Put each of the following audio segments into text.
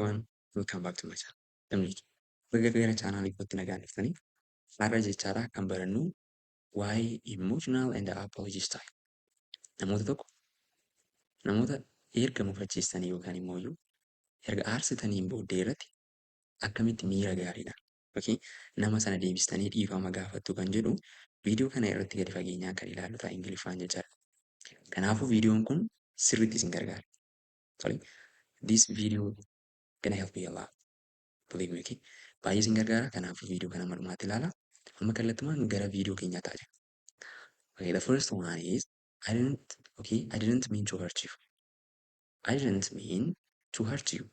Everyone, welcome back to my channel. Namni baga gara chaanaalii kootti nagaan dhuftanii. Har'a jechaadha kan barannu waa'ee emotional and apology style. Namoota tokko, namoota erga mufachiistanii yookaan immoo iyyuu erga aarsitaniin booddee irratti akkamitti miira gaariidhaan, okay, nama sana deebistanii dhiifama gaafattu kan jedhu viidiyoo kana irratti gadi fageenyaan kan ilaallu ta'a Ingiliffaan jechaadha. Kanaafuu viidiyoon kun sirriitti isin gargaara. Sorry. This video gonna help you a lot. Believe me, okay? Baay'ee isin gargaara. Kanaafuu viidiyoo kana malumaatti ilaala. Amma kallattumaan gara viidiyoo keenyaa ta'a jira. Okay, the first one is I didn't, okay, I didn't mean to hurt you. I didn't mean to hurt you.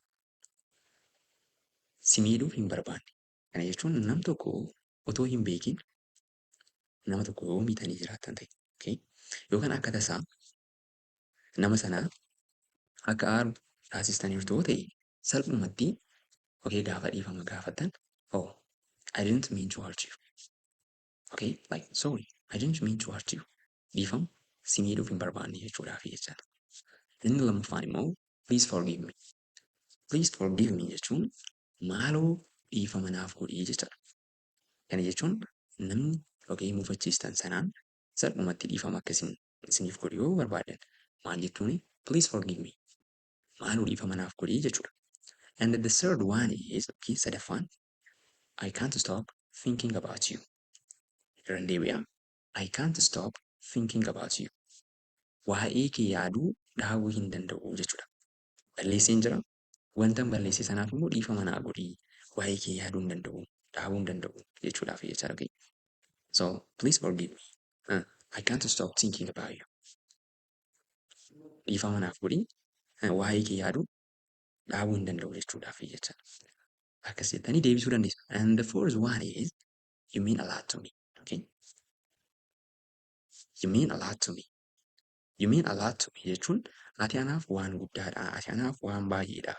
Si miidhuuf hin barbaanne. Kana jechuun nam tokko otoo hin beekin nama tokko yoo miitanii jiraattan ta'e, okay? Yookaan akka tasaa nama sana akka aaru taasistaniirtu yoo ta'e, salphumatti, okay, gaafa dhiifama gaafattan, "Oh, I didn't mean to hurt you." Okay, like, "Sorry, I didn't mean to hurt you." Dhiifama, si miidhuuf hin barbaanne jechuudhaaf jechaadha. Inni lammaffaan immoo "Please forgive me." "Please forgive me" jechuun maaloo dhiifama naaf godhii jechaadha. Kana jechuun namni, okay, mufachiistan sanaan salphumatti dhiifama akka isiniif godhu yoo barbaadan maal jechuuni? "Please forgive me." Maaloo dhiifama naaf godhii jechuudha. And the third one is, okay, sadaffaan, "I can't stop thinking about you." Irra deebi'a. "I can't stop thinking about you." Waa'ee kee yaaduu dhaabuu hin danda'u jechuudha. Balleesseen jira. Wanta balleesse sanaaf immoo dhiifama naa godhii. Waa'ee kee yaaduu hin danda'u. Dhaabuu hin danda'u jechuudhaaf jechaadha. Okay. So please forgive me. I can't stop thinking about you. Dhiifama naaf godhii. Waa'ee kee yaaduu dhaabuu hin danda'u jechuudhaaf jechaadha. Akkas jettanii deebisuu dandeessu. And the fourth one is "You mean a lot to me." Okay? "You mean a lot to me." "You mean a lot to me" jechuun ati anaaf waan guddaadha, ati anaaf waan baay'eedha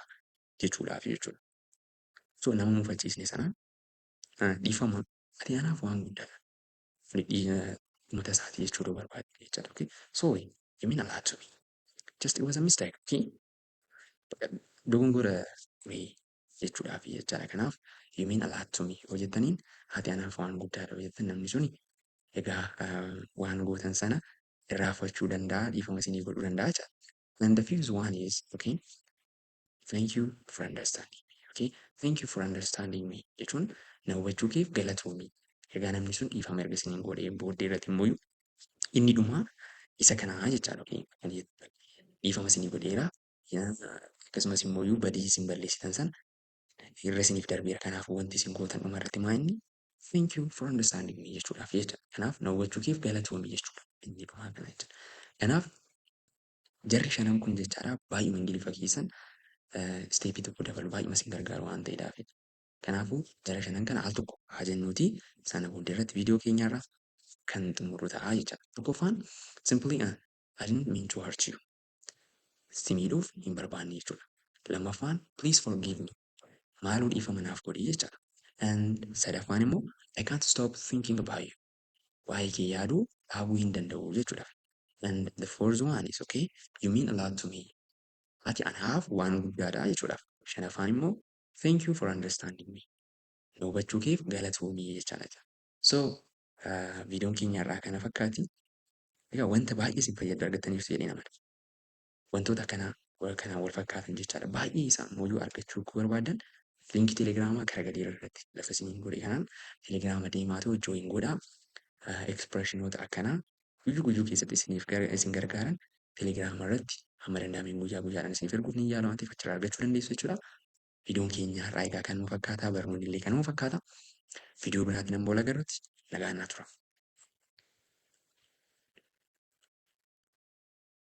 jechuudhaaf jechuudha. So nama mufachiisne sanaan dhiifama, ati anaaf waan guddaadha. Uummata isaatii jechuu barbaade jechaadha. Okay? "Sorry, you mean a lot to me. Just it was a mistake." Okay? Dogongora ture jechuudhaaf jechaadha. Kanaaf "You mean a lot to me" yoo jettaniin, ati anaaf waan guddaadha yoo jettan, namni suni egaa waan gootan sana irraanfachuu danda'a, dhiifama isinii godhuu danda'a jechaadha. And the fifth one is, okay, "Thank you for understanding me." Okay, "Thank you for understanding me" jechuun na hubachuu keef galatoomi. Egaa namni sun dhiifama erga isiniin godhee booddee irratti immoo inni dhumaa isa kanaa jechaadha. Okay, dhiifama isinii godheera. Akkasumas immoo badii isin balleessitan sana irra isiniif darbeera. Kanaafuu wanti isin gootan dhuma irratti maa inni? "Thank you for understanding me" jechuudhaaf jecha. Kanaaf na hubachuu keef galatoomi jechuudha. Inni dhumaa kana jechuudha. Kanaaf jarri shanan kun jechaadha baay'uma Ingiliffa keessan step tokko dabalu, baay'uma isin gargaaru waan ta'eedhaaf. Kanaafuu jara shanan kana al tokko haa jennuuti, sana booddee irratti viidiyoo keenyarra kan xumurru ta'a jechaadha. Tokkoffaan simply "I didn't mean to hurt you." Si miidhuuf hin barbaanne jechuudha. Lammaffaan "Please forgive me." Maaloo dhiifama naaf godhi jechaadha. And sadaffaan immoo "I can't stop thinking about you." Waa'ee kee yaaduu dhaabuu hin danda'u jechuudha. And the fourth one is, okay, "You mean a lot to me." Ati anaaf waan guddaadha jechuudha. Shanaffaan immoo "Thank you for understanding me." Na hubachuu keef galatoomii jechaadha. So viidiyoon keenya irraa kana fakkaati. Egaa wanta baay'ee isin fayyadu argattaniirtu jedheen amana. Wantoota akkanaa kanaan wal fakkaatan jechaadha. Baay'ee isaa immoo argachuu barbaadan, linkii telegiraamaa karaa gadii irratti lafa isiniin godhe kanaan telegiraama deemaatoo join godhaa. Expressionoota akkanaa guyyuu guyyuu keessatti isiniif isin gargaaran telegiraama irratti hamma danda'ameen guyyaa guyyaadhaan isiniif erguuf ni yaala waan ta'eef, achirraa argachuu dandeessu jechuudha. Viidiyoon keenya har'aa egaa kanuma fakkaata, barnoonni illee kanuma fakkaata. Viidiyoo biraatiin amma wal agarrutti nagaan naa tura.